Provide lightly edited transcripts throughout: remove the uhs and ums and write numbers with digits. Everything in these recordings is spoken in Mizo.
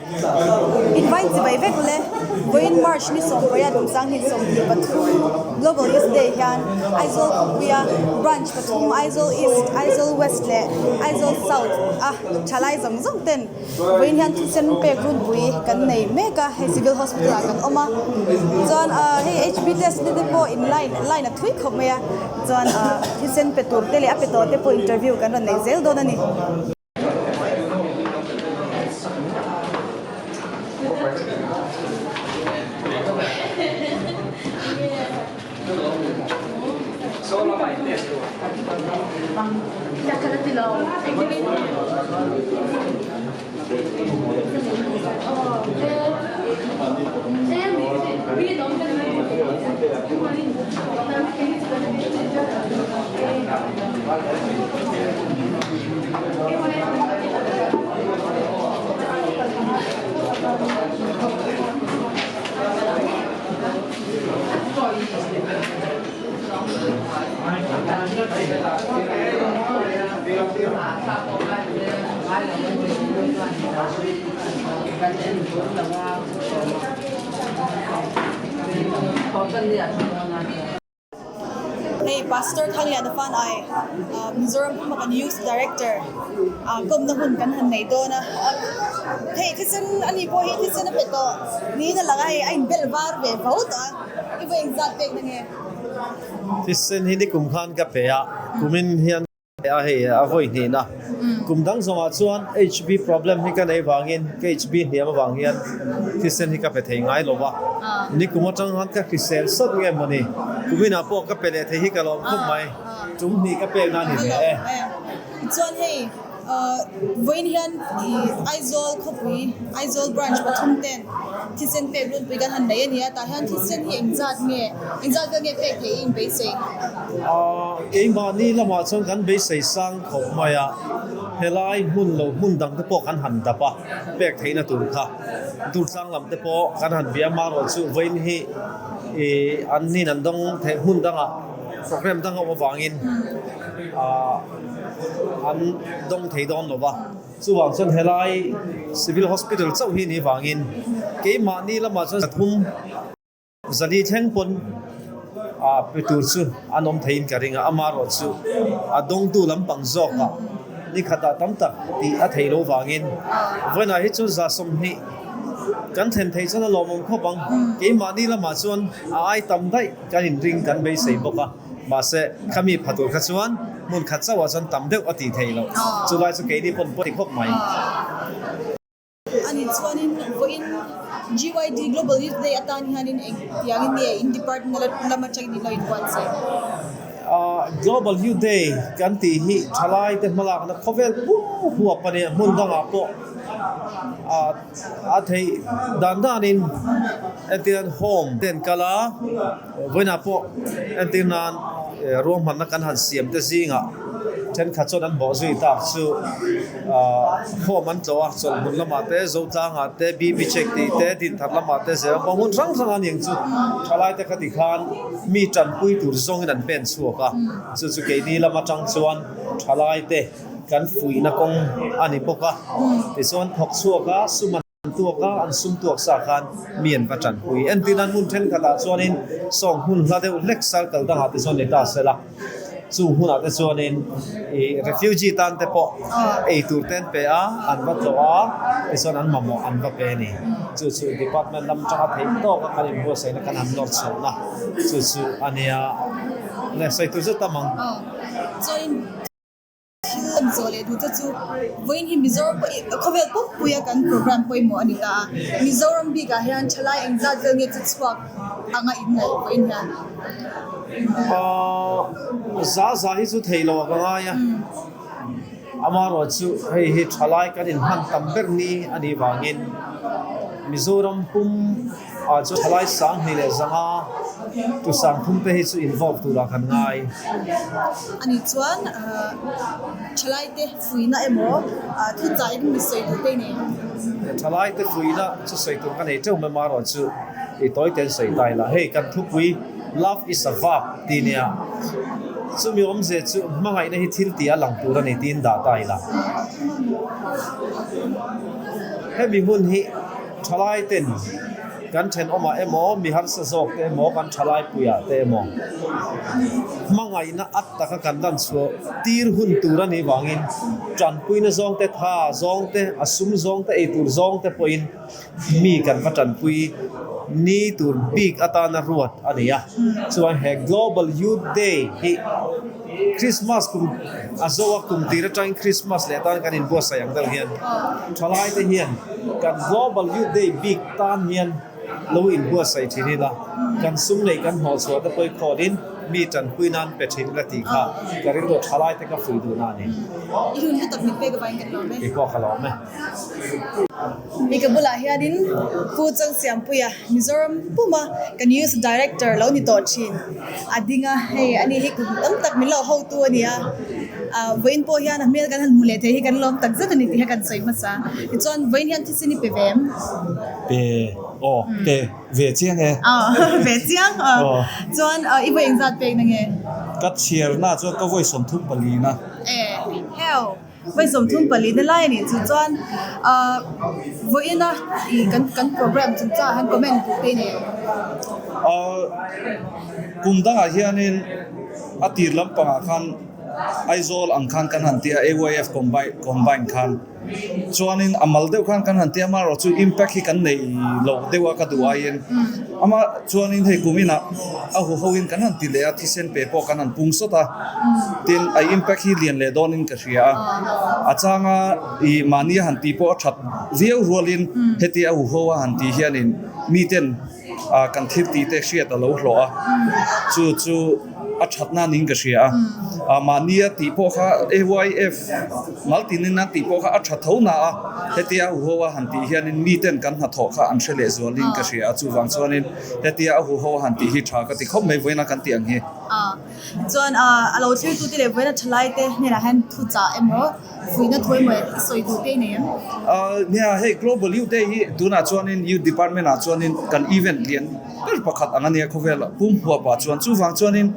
Invite chibai vek ule. Vawiin March ni 18 kum 2023 Global Youth Day hian Aizawl khawpuia branch pathum Aizawl East, Aizawl West leh Aizawl South a thalai zawng zawng ten vawiin hian thisen pek runpui kan nei mek a, hei Civil Hospital ah kan awm a. Chuan hei HB test te pawh in line line a thui khawp mai a, chuan thisen pe tur te leh a pe tawh te pawh interview kan rawn nei zel dawn a ni. Hei Pastor Thangliana Fanai Mizoram puma kan Youth Director kawmna hun kan han nei dawn a. Hei thisen a ni pawh hi thisen a pe tawh niin a lang a, hei a inbelh var ve vo tawh a, i vawi engzat pek na nge? Thisen hi nikum khan ka pe a, kumin hian A hei a vawi hnihna. Kum dang zawngah chuan HB problem hi ka nei vangin ka HB hniam avang hian thisen hi ka pe thei ngai lo va. Nikum atang khan ka hrisel sawt nge mawni kuminah pawh ka pe leh thei hi ka lawm khawp mai. Tum hnih ka pek na a ni ve e. Chuan hei vawiin hian Aizawl khawpui Aizawl branch pathum ten thisen pek runpui kan han nei a ni a, tah hian thisen hi engzat nge engzat vel nge pek thei i inbeisei? Keimahni lamah chuan kan beisei sang khawp mai a, helai hmun lo hmun dang te pawh kan han dap a, pek theihna tur kha Durtlang lam te pawh kan han bia amaherawh chu vawiin hi ih an nin an dawng theih hmun dangah program dang a awm avangin ah an dawng thei dawn lo va. Chuvang chuan helai Civil Hospital chauh hi ni vangin keimahni lamah chuan zathum zali thleng pawn ah pe tur chu an awm theiin ka ring a, amaherawh chu a dawngtu lampang zawkah ni khatah tam tak tih a theih loh vangin vawiinah hi chuan 20 kan thlen theih chuan a lawmawm khawp ang. Keimahni lamah chuan a ai tam daih kan inring kan beisei bawk a. Mahse, khami pha tur kha chuan hmun khat chauhah chuan tam deuh a tih theih loh. Chulai chu keini pawn pawh ti khawp mai. Ani chuanin vawiin GYD Global Youth Day atan hianin eng tiangin nge in department lam atangin in lo inbuatsaih? Global Youth Day kan tih hi thalaite hmalakna khawvel pum huap a nia, hmun dangah pawh a theih dan danin entirnan home te an kal a. Vawiinah pawh entir nan ruahmanna kan han siam te zingah thenkhat chuan an bawh zui tak chu home an tlawh a, chawlhhmun lamah te, Zotlangah te, BB check tih te, Dinthar lamah te, Zerang hmun hrang hrang a niang chu thalai te kha tikhan mi tanpui tur zawngin an pen chhuak a, chu chu keini lam atang chuan thalai te kan fuihna kawng a ni bawk a, tichuan thawk chhuak a sum an. An tuak a, an sum tuak sa khan mi an va tanpui. Entir nan hmun thenkhatah chuanin sawng hmun hla deuh hlek circle dangah te chuan ni ta sela, chung hmunah te chuanin ih refugee tan te pawh ei tur te an pe a, an va tlawh a, tichuan an mamawh an va pe a ni. Chu chu department lam atanga theih tawka kan inbuatsaihna kan han nawr chhohna chu chu a nia. Le sawi tur zet tam ang. Thil an zawh leh duh te chu vawiin hi Mizoram pawh i khawvel pumpuia kan program pawimawh a ni ta a, Mizoram bikah hian thalai engzat vel nge chu chhuak anga in ngaih vawiin hian? Aaa za za hi chu theih loh a ka ngai a, amaherawh chu hei hi thalai kan inhman tam ber ni a nih vangin Mizoram pum Ah chu thalai 2500 tu 3000 te hi chu involve turah kan ngai. Ani chuan thalai te fuihna emaw thuchah in mi sawi tur te i nei ang. Thalai te fuihna chu sawi tur ka nei teuh mai marawh chu i tawi ten sawi ta ila. Hei kan thupui Love is a verb tih nia chumi awmze chu hmangaihna hi thil tih a lang tur a ni tiin dah ta ila. Hemi hun hi thalai ten kan thenawmah emaw, mi harsa zawk te emaw, kan thalai puiah te emaw hmangaihna at taka kan lan chhuah tir hun tur a nih vangin tanpuina zawng te, tha zawng te, a sum zawng te, eitur zawng te pawhin mi kan va tanpui ni tur bik atana ruat a ni a. Chuan he Global Youth Day hi Christmas kum a zo a, kum tir atangin Christmas leh atan kan inbuatsaih ang deuh hian thalai te hian kan Global Youth Day bik tan hian lo inbuatsaih thin ila, kan sum neih kan hnawhchhuah te pawh i khawlin mi tanpui nan pe thin ila tih kha ka rilru thalai te ka fuih duhna a ni. I hun hlu tak min pek avangin kan lawm e. I pawh ka lawm e. Mi ka bulah hianin Pu Changsiampuia Mizoram puma kan Youth Director lo ni tawh thin a ding a, hei ani hi kum tam tak min lo hotu a ni a, ah vawiin pawh hian a hmel kan han hmu leh thei hi kan lawm tak zet a ni tih kha kan sawi hmasa. Tichuan vawiin hian thisen i pe ve em? Pe, aw pe ve chiang e. Aw ve chiang aw. Chuan i vawi engzat pek na nge? Ka chhiarna chuan ka vawi 34 na. E, heo. Vawi 34 na lai a nih chu chuan ahh vawiina ih kan kan program chungchangah hian comment duh te nei ang. Ahh kum dangah hianin a tir lampangah khan Aizawl ang khan kan han tia AYF combine combine khan chuanin a mal deuh khan kan han tia amaherawh chu impact hi kan nei lo deuh a ka duh aiin ama chuanin hei kum inah a huho in kan han ti leh a thisen pe pawh kan han pung sawt a. Tin, a impact hi lian leh dawnin ka hria a, a changa i mahni a han tih pawh a that viau rualin heti a huho a han tih hianin miten kan thil tih te hriat a lo hlawh a, chu chu a that nan in ka hria a, mahni a tih pawh kha AYF maltinin a tih pawh kha a tha tho na a, heti a huho a han tih hianin miten kan hnathawh kha an hre leh zualin ka hria a, chuvang chuanin hetia a huho a han tih hi tha ka ti khawp mai vawiin a kan tih ang hi. Chuan a lo thirtute leh vawiina thalai te hnenah hian thuchah emaw fuihna thu emaw i sawi duh te i nei em? Nia, hei Global Youth Day hi tunah chuanin Youth Department ah chuanin kan event lian ber pakhat ang a nia khawvel pum huapah chuan chuvang chuanin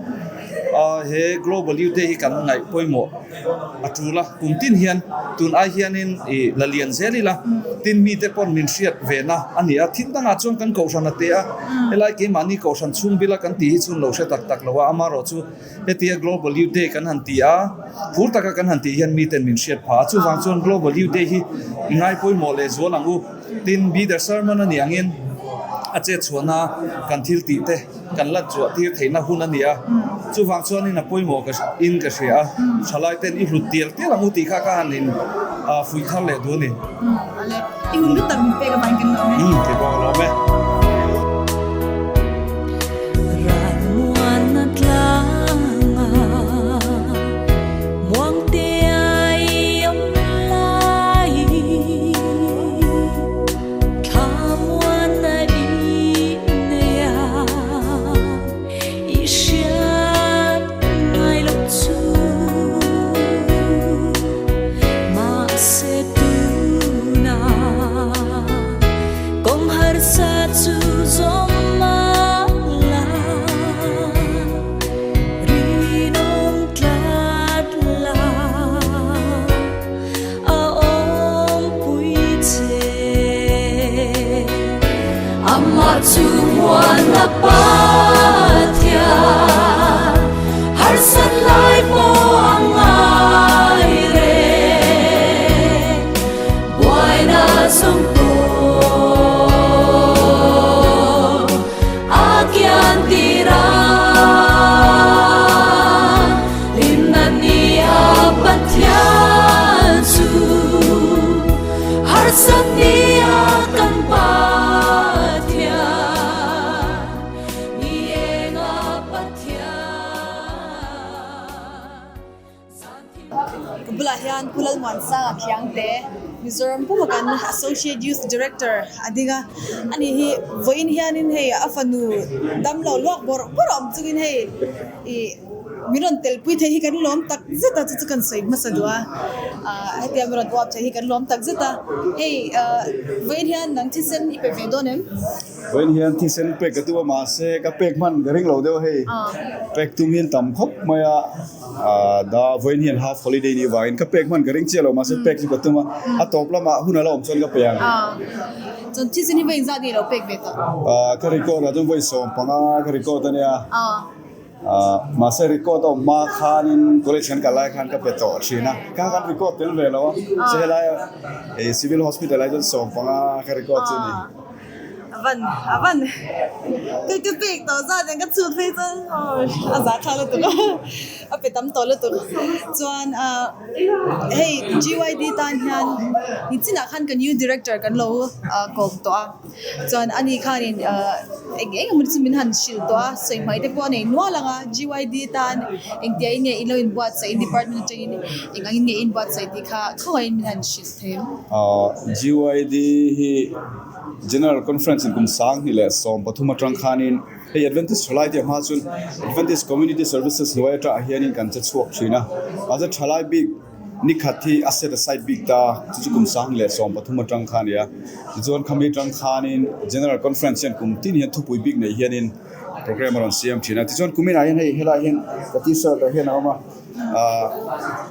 he Global Youth Day hi kan ngaih pawimawh a tul a, kum tin hian tun ai hianin i la lian zel ila tin mite pawn min hriat ve na a ni a, thil dangah chuan kan kohhran a te a, helai keimahni kohhran chhung bila kan tih hi chun lo hre tak tak lo a, amaherawh chu hetia Global Youth Day kan han ti a, phur taka kan han tih hian miten min hriat phah a, chuvang chuan Global Youth Day hi i ngai pawimawh leh zual ang u, tin Bider Sermon a nih angin a chet chhuahna kan thil tih te. Kan la chuah tir theihna hun a ni a, chuvang chuanin a pawimawh ka in ka hria a, thalai ten i hlut tial tial ang u tih kha ka han in fuih thar leh duh a ni. Ale, i hun hlu tak min pek avangin kan lawm e. Umm, kei pawh ka lawm e. Ralmuanna tlanga muangtea i awm lai. A awmpui che. Amah chu muanna Pathian, harsat lai pawh a ngai reng, buaina zawng pawh a kian tir a. Hlimna ni a Pathian chu harsat ni a kan Pathian ni eng a Pathian. Ka bulah hian Pu Lalmuansanga Khiangte, Mizoram puma kan Associate Youth Director a ding a, ani hi vawiin hianin hei a fanu damlo luak bawrh bawrh a awm chungin hei ih min rawn telpui thei hi kan lawm tak zet a, chu chu kan sawi hmasa duh a, ah hetia min rawn uap thei hi kan lawm tak zet a, hei ah vawiin hian nang thisen i pe ve dawn em? Vawiin hian thisen pek ka tum a mahse ka pek hman ka ring lo deuh a hei. Pek tum hian tam khawp mai a, da vawiin hian half holiday nih vangin ka pek hman ka ring chiah lo mahse pek chu ka tum a, a tawp lamah hun a la awm chuan ka pe ang. Chuan thisen hi vawiin zat nge i lo pek ve tawh? Ka record ah chuan vawi 15 ka record a nia. Mahse record a awm hma khanin college kan kal lai khan ka pe tawh thin a, kha kan record tel ve lo a, se helai civil hospital ah chuan 15 ka record chu a ni. Avan avan ka ka pek tawh zat ang ka chhut phei chuan a zah thlak lutuk a, a pe tam tawh lutuk chuan hei GYD tan hian nichinah khan ka new director kan lo kawm tawh a. Chuan ani khanin eng eng emaw chu min han hrilh tawh a, sawi hmai te pawh a nei nual ang a, GYD tan engtiah in nge in lo inbuatsaih in department atangin eng angin nge inbuatsaih tih kha khawngaihin min han hrilh thei ang. GYD hi General Conference in kum 2013 atang khanin hei Adventist Thalai tih a hma chuan Adventist Community Services hnuai atangah hianin kan che chhuak thin a, mahse thalai bik Ni khat hi a set aside bik ta, chu chu kum 2013 atang kha a ni a. Tichuan khami atang khanin General Conference hian kum tin hian thupui bik nei hianin program a rawn siam thin a. Tichuan kuminah hian hei helaiah hian ka t-shirt ah hian a awm a, ah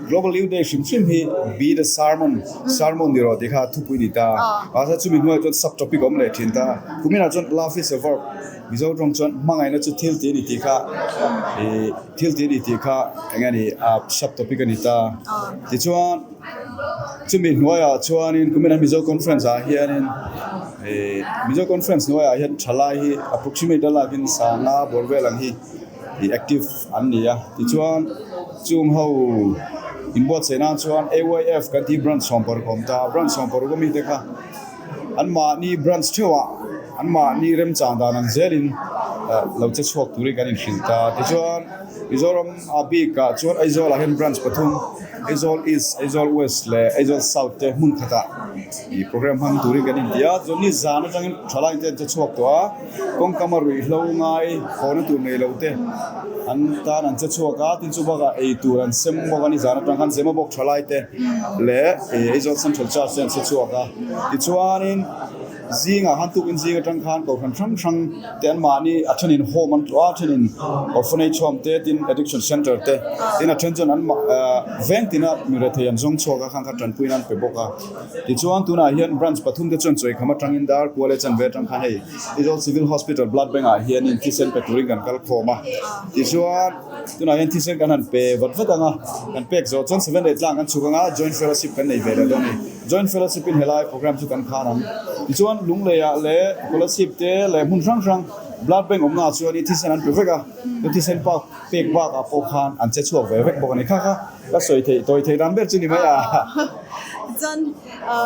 Global Youth Day hrim hrim hi Be the Sermon, Sermon ni rawh tih kha thupui ni ta. Mahse chumi hnuaiah chuan sub topic a awm leh thin ta. Kuminah chuan Love is a Verb, Mizo tawng chuan hmangaihna chu thil tih a ni tih kha ih thil tih a ni tih kha eng nge ni a sub topic a ni ta. Tichuan chumi hnuaiah chuanin kumin a Mizo conference ah hianin ih Mizo conference hnuaiah hian thalai hi approximate a lakin sanga bawr vel ang hi ih active an ni a. Tichuan chung ho inbuatsaih nan chuan AYF kan tih branch 16 a awm ta. Branch 16 ami te kha Anmahni branch theuhah anmahni remchang dan ang zelin lo che chhuak turin kan inhrilh ta. Tichuan Mizoram a bikah chuan Aizawlah hian branch pathum, Aizawl East, Aizawl West leh Aizawl South te hmun khatah ih program hmang turin kan inti a. Chuan ni zan atangin thalain te an che chhuak tawh a, kawngkama ruihhlo ngai hawna tur nei lo te an tan an che chhuak a, tin chu bakah ei tur an sem bawk a, ni zan atang khan Zema bawk thalai te leh Aizawl Central Church te an che chhuak a. Tichuanin zingah khan tukin zing atang khan kohhran hrang hrang te anmahni a thenin home an tlawh a, a thenin orphanage home te tin addiction center te tin a then chuan an veng tina mi rethei an zawng chhuak a khang kha tanpuina an pe bawk a. Tichuan tunah hian branch pathum te chuan chawikham atangin dar kual leh chanve atang khan hei Aizawl Civil Hospital Blood Bank ah hianin thisen pe turin kan kal khawm a. Tichuan tunah hian thisen kan han pe vat vat ang a, kan pek zawh chuan 7 leh tlang kan chhuk ang a, joint fellowship kan nei ve leh dawn a ni. Joint Fellowship in helai program chu kan khar ang. Tichuan Lungleiah leh Kolasib te leh hmun hrang hrang Blood Bank awmnaah chuan i thisen an pe vek a, chu thisen pak pek bakah pawh khan an che chhuak ve vek bawk a ni. Kha kha ka sawi theih tawi theih dan ber chu ni mai a. Tichuan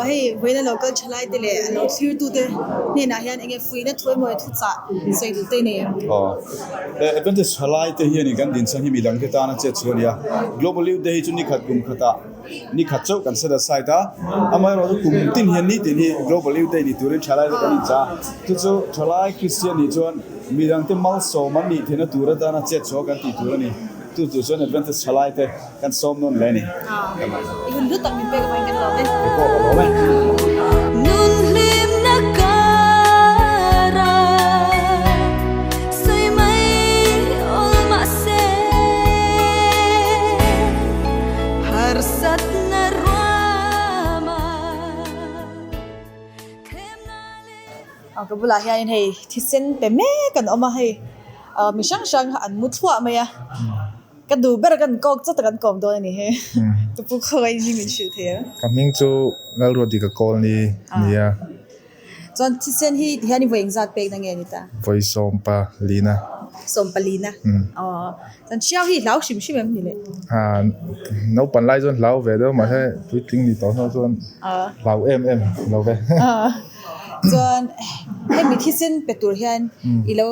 hei vawiina lo kal tha lai te leh a lo thlir tu te hnenah hian enge fuihna thu emaw thuchah sawi duh te nei em? Aw, Adventist tha lai te hianin kan dinchhan hi midang te tana chet chu a ni a. Global Youth Day hi chu nikhat kum khatah Ni khat chauh kan set aside a, amaherawh chu kum tin hian ni tin hi Global Youth Day ni turin thalai te kan incha a, chu chu thalai Kristian nih chuan midangte malsawm an nih theihna tur atana chet chhuah kan tih tur a ni. Chu chu chuan Adventist thalai te kan sawm nawn hle a ni. I hun hlu tak min pek avangin kan lawm e. Kei pawh ka lawm e. Nun hlimna kara sawi mai awl mahse harsatna ruama thlemna leh A ka bulah hianin hei thisen pe mek an awm a hei mi hrang hrang an mu thluah mai a ka duh ber kan kawk chawt a kan kawm dawn a ni hei ka pu khawngaih in min hrilh thei ang. Ka hming chu Lalruatdika Kawlni nia. Chuan thisen hi tihian i vawi engzat pekna nge ni ta? Vawi 14na. 14na? Aw. Chuan hriau hi hlau hrim hrim em ni le? Aa, naupang lai chuan hlau ve deuh mahse puitling ni tawh hnuah chuan hlau em em lo ve. Chuan hemi thisen pe tur hian i lo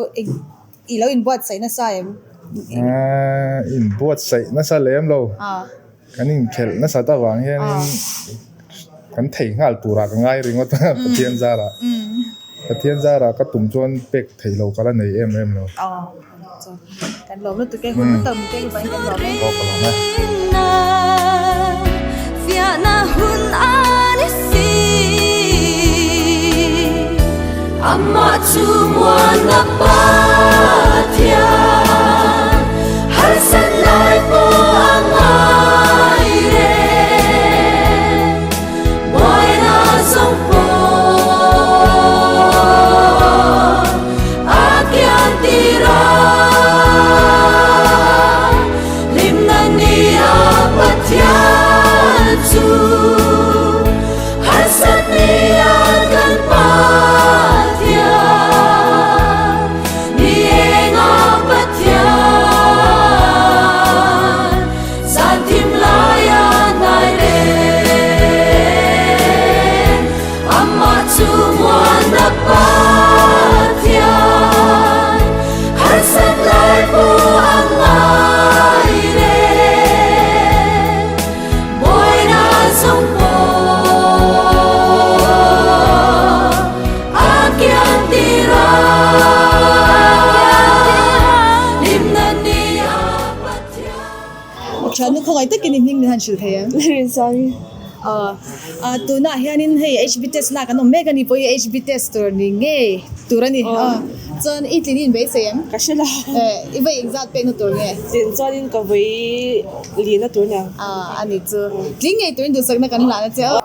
i lo inbuatsaih nasa em? Aa, inbuatsaih nasa lem lo. Kan inkhelh nasat avang hianin kan thei nghal turah ka ngai ringawt a Pathian zarah. Pathian zarah ka tum chuan pek theih lo ka la nei em em lo. Kan lawm lutuk e, hun lutuk min pek avangin kan lawm e. Aw ka lawm e. chu muanna Pathian, harsat lai pawh a ngai reng, buaina zawng pawh a kian tir a, hlimna ni a Pathian chu. Harsat nia kan Pathian, ni enga Pathian, zan thim laia hnai reng, amah chu muanna Pathian, harsat lai pawh a ngai reng. Buaina zawng pawh a kian tir a, hlimna ni a Pathian. Thiannu khawngaih takin i hming min han hrilh thei em? Rinsangi. Aw, tunah hianin hei HB test lak an awm mek a ni pawh hi HB test tur ni ngei tur a ni. Aw, chuan i tlin in beisei em? Ka hre lo. I vawi engzat pekna tur nge? Tlin chuanin ka vawi Lina tur nia. Ah ani chu. Tling ngei turin duhsakna kan hlan a che aw.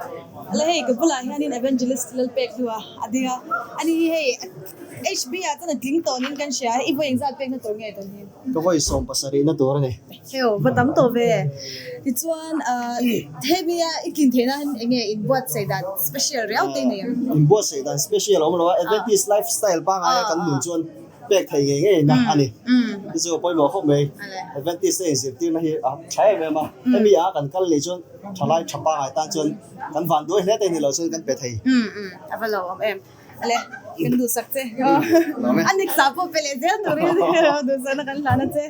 La hei ka bulah hianin Evangelist Lalpek hlua a ding a. Ani hi hei HB ah chuan a tling tawh niin kan hria a, i vawi engzat pekna tur nge tun hi? Ka vawi sawmpasarihna tur a ni. Heo va tam tawh ve. Tichuan ah hemi a i tlin theihna hian enge inbuatsaih dan special riau te i nei ang? Inbuatsaih dan special a awm lo a, Adventist lifestyle pangaia kan nun chuan pek thei ngei ngei na a ni. Chu chu a pawimawh khawp mai. Adventist te inzirtirna hi a tha em em a. Hemi a kan kal nih chuan thalai tha pangai tan chuan kan van duai hle te ni lo chuan kan pe thei. A va lo awm em. Ale, kan duhsak che. A nik sah pawh pe leh zel turin duhsakna kan hlan a che.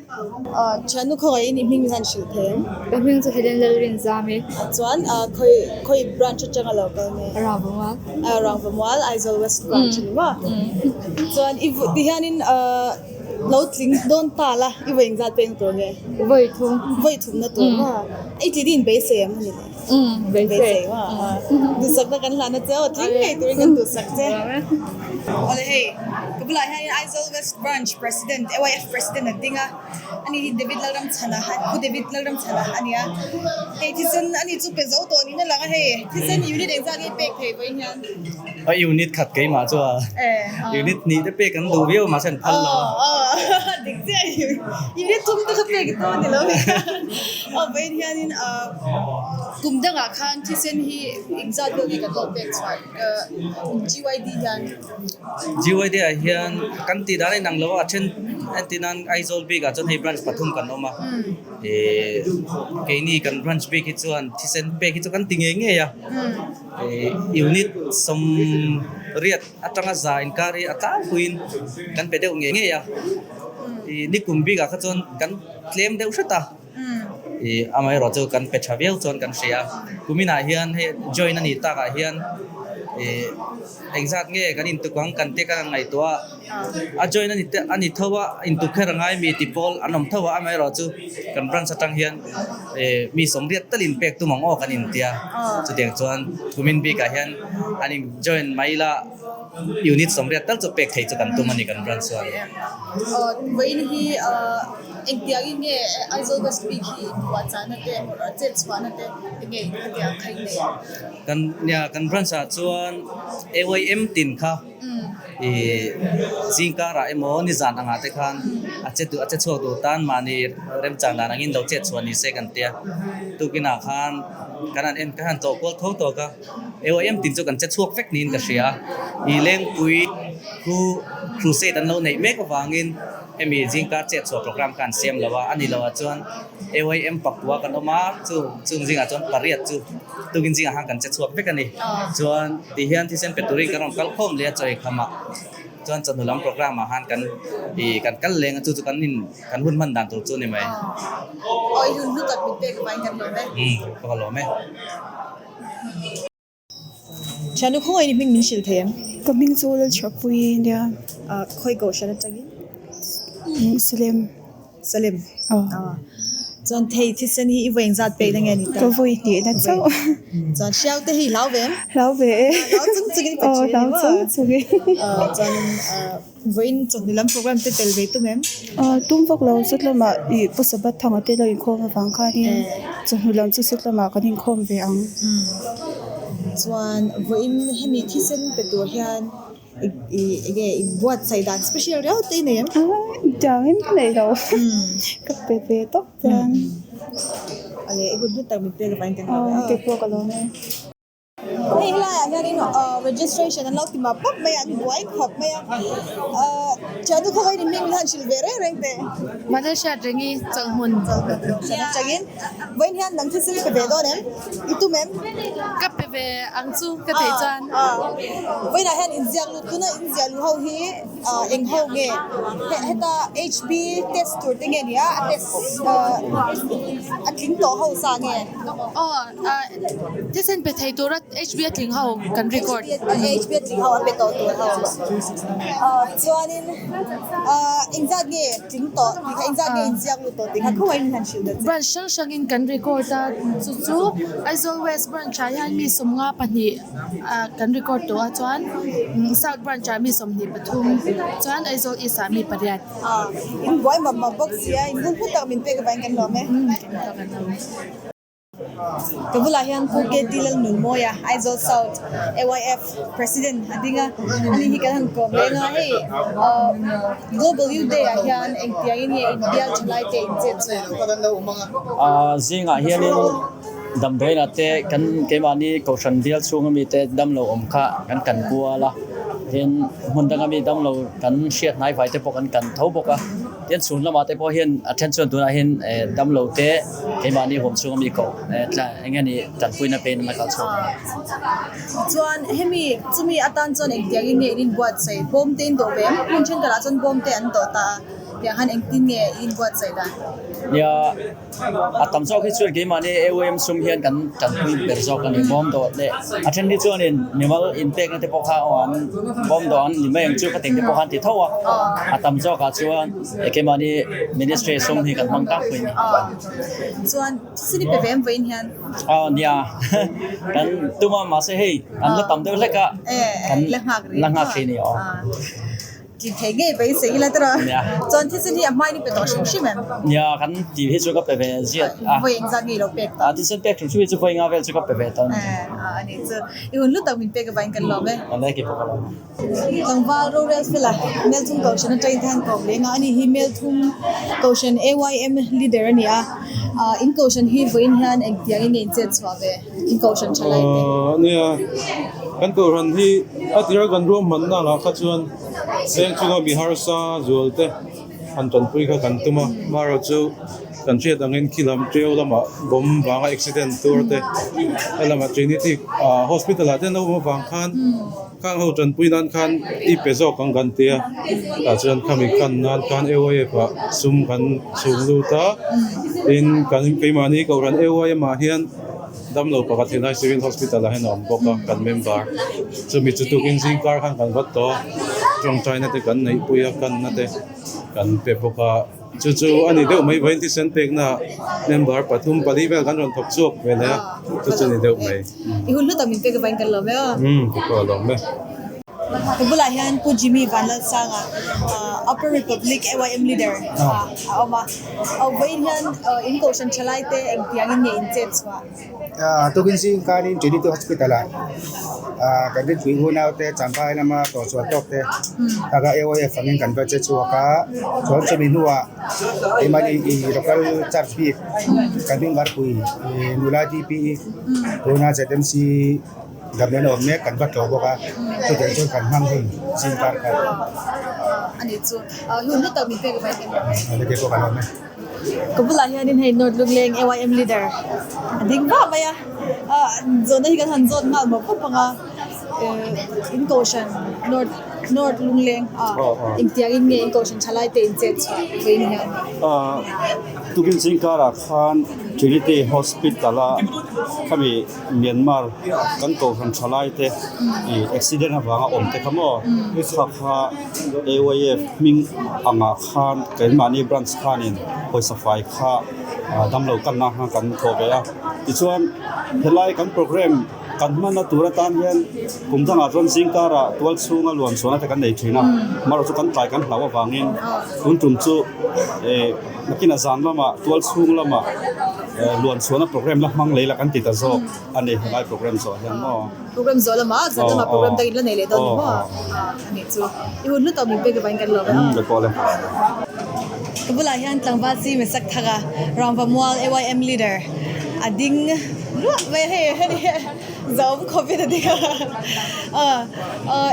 Thiannu khawngaihin i hming min han hrilh thei em? Ka hming chu Helen Lalrinzami. Chuan khawi khawi branch atanga lo kal nge? Rangvamual. Rangvamual, Aizawl West Branch a ni maw? Chuan i ti hianin lo tling dawn ta la, i vawi engzat peng tur nge? Vawi thum. Vawi thumna tur maw? I tli din beisei em ani le? Beisei. Duhsakna kan hlan a che aw, tling ngei turin kan duhsak che. Awle hei, ka bulah hianin Aizawl West Branch President, AYF President a ding a. Ani hi David Lalramchhana, Pu David Lalramchhana a ni a. Hei thisen ani chu pe zo tawh niin a lang a hei. Thisen unit engzat nge pek thei vawiin hian? A unit khat keimah chu a unit hnih te pek an duh viau mahse an phal lo a. Aw aw dik chiah unit thum te kha pek i tum a ni lo mi. Aw vawiin hianin kum dangah khan thisen hi engzat vel nge kan lo pek chhuah GYD hian? GYD ah hian kan tih dan a inang lo a, a then entir nan Aizawl bik ah chuan hei branch pathum kan awm a, ihh keini kan branch bik hi chuan thisen pek hi chu kan ti ngei ngei a, ihh unit sawmriat atanga za inkar hi a tlangpuiin kan pe deuh ngei ngei a, ihh nikum bik ah kha chuan kan tlem deuh hret a. Ih amaherawh chu kan pe tha viau chuan kan hria a, kuminah hian hei join a nih takah hian ih engzat nge kan intuk ang kan tia kan han ngaihtuah a, a join a ni te a ni tho a intuk kher a ngai mi ti pawl an awm tho a, amaherawh chu kan branch atang hian ih mi sawmriat talin pek tum ang aw kan intia, chutiang chuan kumin bikah hian an in join mai ila. Unit sawmriat tal chu pek thei chu kan tum a ni kan branch chuan. Vawiin hi engtiangin nge Aizawl West bik hi inpuahchahna te chet chhuahna te enge khatiang kha in nei ang? Kan nia kan branch ah chuan AYM tin kha i zingkarah emaw nizan angah te khan a che duh a che chhuak duh tan mahni remchang dan angin lo chet chhuah ni se kan tia. Tukinah khan kan han en kan han tlawh kual tho tawk a. AOM tin chu kan che chhuak vek niin ka hria a, i Lengpui khu crusade an lo neih mek avangin hemi zingkar chet chhuah program kha an siam lo a, a ni loah chuan AOM pakua kan awm a, chu chung zingah chuan pariat chu tukin zingah khan kan che chhuak vek a ni. Chuan tihian thisen pe turin kan rawn kal khawm leh a chawi khamah chuan chawhnu lam program ah khan kan ih kan kal leng a, chu chu kan in kan hun hman dan tur chu a ni mai. Aw i hun hlu tak min pek avangin kan lawm e. Umm ka lawm e. Thiannu khawngaih ni hming min hrilh thei em? Ka hming chu Lalchhapui a nia. Khawi kohhran atangin? Salem. Salem? Aw. Chuan thei thisen hi i vawi engzat pek na nge ni ta? Ka vawi hnih na chauh. Chuan hriau te hi i hlau ve em? Hlau ve e. Hlau chung chungin i pe thin a ni maw? Aw hlau chung chungin. Chuan vawiin chawhnu lam program te tel ve tum em? Tum vak lo sut lamah ih Pu Sabbath thanga te lo inkhawm avang khanin chawhnu lam chu sut lamah kan inkhawm ve ang. Chuan vawiin hemi thisen pe tur hian Enge i buatsaih dan special riau te i nei em? Tiangin ka nei lo. Ka pe ve tawp chuan. Ale i hun hlu tak min pek avangin kan lawm e. Kei pawh ka lawm e. Hei helaiah hianin registration an lo ti map map mai a, an buai khawp mai a. Thiannu khawngaihin in hming min han hrilh ve reng reng teh. Mahni hriat rengi chawlhhmun. Chawlhhmun atangin vawiin hian nang thil pe ve dawn em? I tum em? Ka pe ve ang chu ka theih chuan. Vawiinah hian inziak lut tuna inziah luh ho hi eng ho nge? Heta HB test tur te nge ni a? A test a tling tawh ho sa nge? Aw thisen pe thei tura HB a tling ho kan record. HB a tling ho a pe tawh tur ho. Chuanin engzat nge tling tawh tih kha engzat nge inziak lut tawh tih kha khawngaih in han hrilh dat che. Branch hrang hrangin kan record a chu chu Aizawl West branch ah hian mi 52 kan record tawh a chuan South branch ah mi 23 chuan Aizawl East ah mi pariat. In buai map map bawk si a in bul hmu tak min pek avangin kan lawm e. Ka bulah hian Pu KT Lalnunmawia, Aizawl South AYF President a ding a, ani hi kan han kawm reng a, hei Global Youth Day ah hian engtiangin nge inbial tha lai te inchet chhuah? Zingah hianin damdawiinah te kan keimahni kohhran bial chhunga mite damlo awm kha kan kan kual a, tin hmun danga mi damlo kan hriat hnai vai te pawh kan kan tho bawk a. Tin chhun lamah te pawh hian a then chuan tunah hian damlo te keimahni huam chhunga mi koh eng nge ni tanpuina pein an la kal chhuak ang. Chuan hemi chumi atan chuan engtiangin nge in inbuatsaih? Bawm te in dawh ve em? Hmun thenkhatah chuan bawm te an dawh ta a, tiang khan engtin nge in inbuatsaih dan? Nia. A tam zawk hi chuan keimahni AOM sum hian kan tanpui ber zawk a ni. Bawm dawh leh a then hi chuanin mimal inpekna te pawh kha aw an bawm dawh an ni mai ang chu ka teng te pawh khan ti tho a. A tam zawkah chuan keimahni ministry sum hi kan hmang tlangpui a ni. Chuan thisen i pe ve em vawiin hian? Aw nia kan tum a mahse hei an la tam deuh hlek a kan la nghak hrih a ni aw. Tih theih ngei beisei ila tawh a. Chuan thisen hi a hmain i pe tawh hrim hrim em? Nia, kan tih hi chu ka pe ve ziat a. Vawi engzat nge i lo pek tawh? Thisen pek hrim hrim hi chu vawi nga vel chu ka pe ve tawh a ni. A ni chu. I hun hlu tak min pek avangin kan lawm e. Awle kei pawh ka lawm e. Tlangval rorel fela Melthum Kohhran atangin te han kawm leng a, ani hi Melthum Kohhran AYM leader a ni a. In Kohhran hi vawiin hian engtiangin nge in chet chhuah ve? In Kohhran tha lai te. Nia, kan Kohhran hi a tira kan ruahmanna angah kha chuan veng chunga mi harsa zual te han tanpui kha kan tum a, amaherawh chu kan hriat angin khi lam ṭeu lamah bomb vanga accident tur te helamah Trinity hospital ah te an lo awm avang khan khang ho tanpui nan khan i pe zawk ang kan ti a, tah chuan khami khan nan khan AYF ah sum kan chhung lut a, tin kan keimahni Kohhran AYM ah hian Damlo pakhat hi lai Civil Hospital ah hian a awm bawk a, kan member. Chumi chu tukin zingkar khan kan vat tawh a, tawngtaina te kan neihpui a, kanna te kan pe bawk a. Chu chu a ni deuh mai, vawiin thisen pekna member pathum pali vel kan rawn thawk chhuak ve leh a, chu chu a ni deuh mai. I hun hlu tak min pek avangin kan lawm e aw. Umm, ka pawh a lawm e. Ka bulah hian Pu Jimmy Vanlalsanga, Upper Republic AYM Leader a awm a. Vawiin hian in kohhran thalai te engtiangin nge in chet chhuah? Tukin zing kanin Trinity Hospital ah kan rinpui unau te Champhai lama tawhchhuah tawk te taka AYF angin kan va che chhuak a. Chuan chumi hnuah keimahni i local church bik kan member pui nula DPE tuna ZMC Damdawiin a awm mek kan va tlawh bawk a, chutiang chuan kan hmang hun zing kar kha. A nih chu, hun hlu tak min pek avangin kan lawm e. A ni pawh kan lawm e. Ka bulah hianin hei North Lungleng AYM leader a ding vah mai a, zawhna hi kan han zawt nghal mawp mawp ang a, in kohhran North. North Lungleng a engtiangin nge in kohhran tha lai te in chet chhuah vawiin hian? Tukin zingkarah khan Trinity Hospital a khami Myanmar kan kohhran tha lai te ih accident avanga awm te kha maw kha kha AYF hming angah khan keimahni branch khanin pawisa fai kha damlo kanna khan kan thawh ve a tichuan helai kan program Kan hmanna tur atan hian kum dangah chuan zingkarah tual chhunga luan chhuahna te kan nei thin a, amaherawhchu kan tlai kan hlauh avangin tun tum chu eh nakinah zan lamah tual chhung lamah eh luan chhuahna program la hmang lei la kan ti ta zawk a ni helai program zawh hian maw. Program zawh lamah zan lamah program dangin la nei leh dawn ni maw a nih chu i hun hlut awm in pek avangin kan lawm e aw. Ka pawh le. Ka bulah hian tlangval chi Mesak Thaka Rangvamual AYM leader a ding Ruah mai a hei hei hi zawm khawp in a ding a aw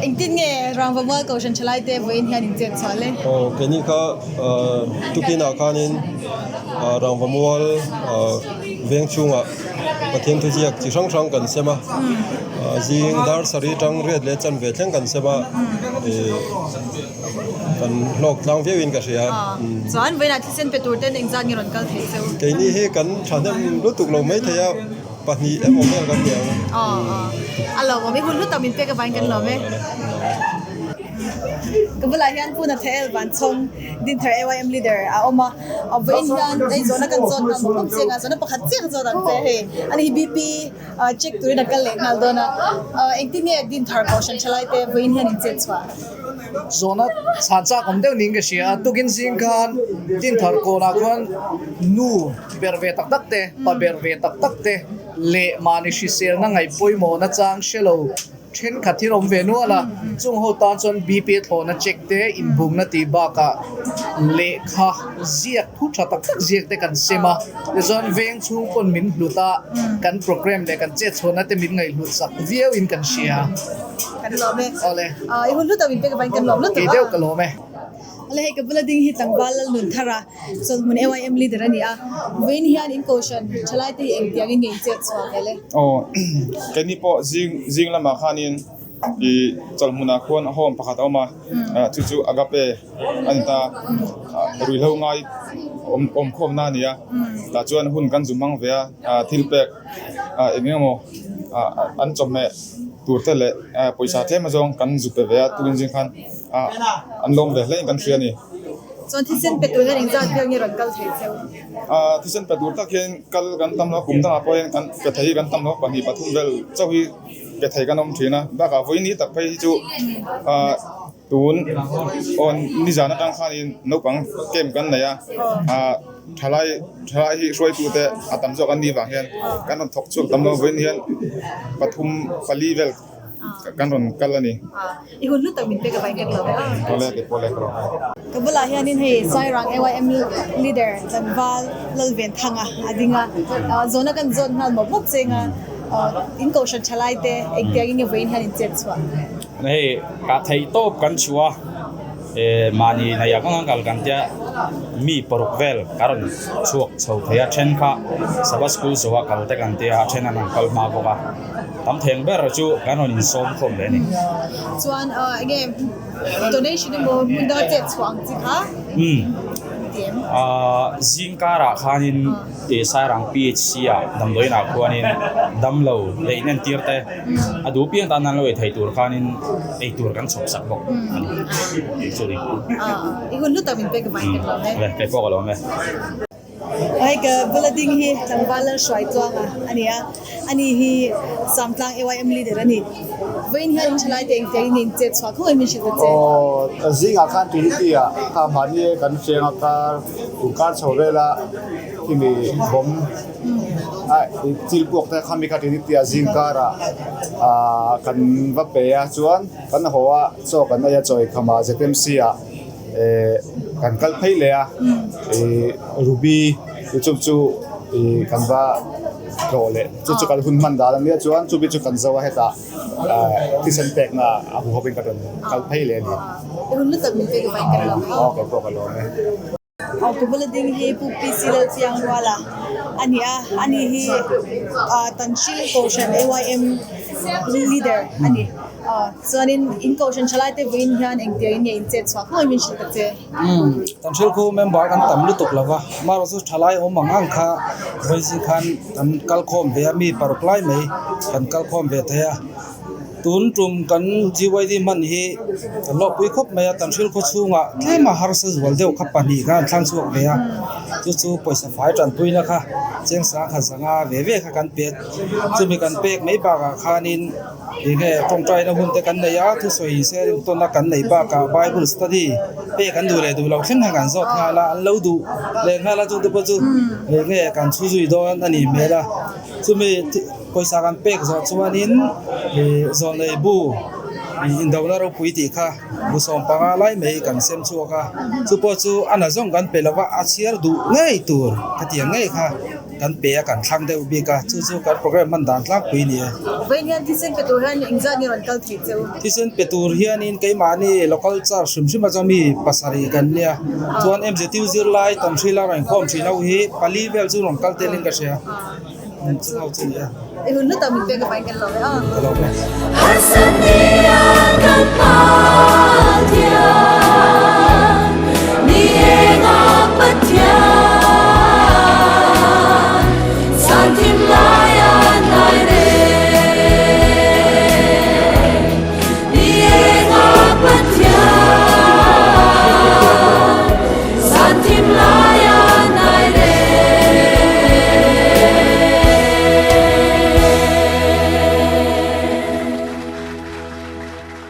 engtin nge rangva mual kohhran thalai te vawiin hian in chet chhuah le? Aw keini kha tukin ah khanin rangva mual veng chhungah Pathian thuziak chi hrang hrang kan sem a zing dar sarih tang riat leh chanve thleng kan sem a Kan hlawk tlang viau in ka hria. Chuan vawiinah thisen pe tur ten engzat nge rawn kal thei cheu? Keini hi kan thahnem lutuk lo mai thei a, pahnih emaw vel kan ni ang. Aw aw a lawmawm i hun hlu tak min pek avangin kan lawm e. Ka bulah hian Pu Nathael Vanchhawng Dinthar AYM leader a awm a, vawiin hian hei zawhna kan zawt nghal mawp mawp chiang a, zawhna pakhat chiah ka zawt ang che hei ani hi BP check turin a kal leh nghal dawn a, engtin nge Dinthar Kohhran Thalaite vawiin hian in chet chhuah? Zawhna chhan chak awm deuh niin ka hria a, tukin zing khan Dinthar kawnah khuan nu ber ve tak tak te, pa ber ve tak tak te leh mahni hriselna ngaih pawimawhna chang hre lo thenkhat hi an awm ve nual a, chung ho tan chuan BP thlawhna check te, inbumna tih bakah lehkha ziak thu tha tak tak ziak te kan sem a, tichuan veng chhung pawn min hlut a, kan programme leh kan chetchhuahna te min ngaihhlut sak viau in kan hria. Kan lawm e. Awle. I hun hlut a min pek avangin kan lawm lutuk a. Kei deuh ka lawm e. Awle hei ka bula ding hi tlangval Lalnun Thar a, chawlhmun AYM leader a ni a. Vawiin hian in kohhran thalai te hi engtiangin nge in chet chhuah vel e? Aw, keini pawh zing zing lamah khanin i chawlhmunah khuan home pakhat a awm a, chu chu Agape a ni ta. Ruihhlo ngai awm awmkhawmna a ni a, tah chuan hun kan zu hmang ve a, thil pek eng eng emaw an chawhmeh tur te leh pawisa tlem azawng kan zu pe ve a tukin zing khan an lawm ve hle in kan hria a ni. Chuan thisen pe tur hian engzat vel nge rawn kal thei cheu? Thisen pe tur tak hian kal kan tam lo a, kum dangah pawh hian kan pe thei hi kan tam lo a, pahnih pathum vel chauh hi pe thei kan awm thin a, bakah vawiin tak phei hi chu Tun aw nizan atang khanin naupang camp kan nei a, ah thalai thalai hi hruaitute a tam zawk an nih vang hian kan rawn thawk chhuak tam lo vawiin hian pathum pali vel kan rawn kal a ni. I hun hlu tak min pek avangin kan lawm e. Awle kei pawh le ka lawm e. Ka bulah hianin hei Sairang AYM leader Tlangval Lalventhanga a ding a, zawhna kan zawt nghal mawp mawp cheng a, in kohhran thalai te engtiangin nge vawiin hian in chet chhuah? Hei kah theih tawp kan chhuah a, eh mahni hnaih ang ang kal kan tia mi paruk vel ka rawn chhuak chho thei a, then kha Sabbath school zawha kal te kan tia a then an rawn kal hma bawk a, tam theng ber chu kan rawn insawm khawm leh a ni. Chuan enge donation emaw hmun danga chet chhuah ang chi kha? Umm zing karah khanin Tih Sairang PHC ah damdawiin ah khuanin damlo leh in entir te a duh piang tan an lo ei thei tur khanin ei tur kan chhawp sak bawk a ni tih chu a ni. I hun hlu tak min pek avangin kan lawm e. Awle kei pawh ka lawm e. Hei ka bula ding hi tlangval Lalhruai Tluanga a ni a, ani hi Samtlang AYM leader a ni. Vawiin hian in thalai te engtiang in in chet chhuah khaw in min hrilh ta che. Aw zingah khan Trinity ah kha mahni kan hriang a kar inkar chho vela khimi bawm a thil puak te khami kha Trinity ah zing karah ah kan va pe a chuan kan haw a chaw kan ei a chaw eikham ah ZMC ah eh kan kal phei leh a ih Ruby chu chu ih kan va tlawh leh chu chu kan hun hman dan ania chuan chumi chu kan zo a hetah thisen pekna a huhawp in ka rawn kal phei leh a ni. I hun lutak min pek avangin kan lawm a. Aw kei pawh ka lawm e. Aw ka bula ding hi Pu PC Lalchiang Ruala. a ni a, ani hi ah Tanhril Kohhran AYM leader a ni. Aw chuanin in Kohhran thalai te vawiin hian engtiang in nge in chet chhuah khawngaih min hrilh ta che. Umm Tanhril khu member kan tam lutuk lo va, amaherawh chu thalai awm ang ang kha vawiin zing khan kan kal khawm ve a, mi paruk lai mai kan kal khawm ve thei a. Tun tum kan GYD hman hi kan hlawhpui khawp mai a, Tanhril khaw chhungah tlema harsa zual deuh kha pahnih kha an thlang chhuak ve a, chu chu pawisa fai tanpuina kha cheng sangkhat zanga ve ve kha kan pe a, chumi kan pek mai bakah khanin enge tawngtaina hun te kan nei a, thusawi sharing tawnna kan neih bakah Bible study pek an duh leh duh loh thleng kha kan zawt nghal a, an lo duh leh nghal a chungte pawh chu enge kan chhu zui dawn a nih hmel a, chumi. Pawisa kan pek zawh chuanin ih zawnlei bu ih indona ropui tih kha bu sawm panga lai mai kan sem chhuak a, chu pawh chu a na zawng kan pe lova a chhiar duh ngei tur khatiang ngei kha kan pe a kan thlang deuh bik a, chu chu kan programme hman dan tlangpui a ni e. Vawiin hian thisen pe tur hian engzat nge rawn kal thei cheu? Thisen pe tur hianin keimahni local church hrim hrim atang mi pasarih kan nia, chuan MZU zirlai Tanhrila rawn inkhawm thin ho hi pali vel chu rawn kal telin ka hria. I hun hlutak min pek avangin kan lawm e aw. Ka lawm e.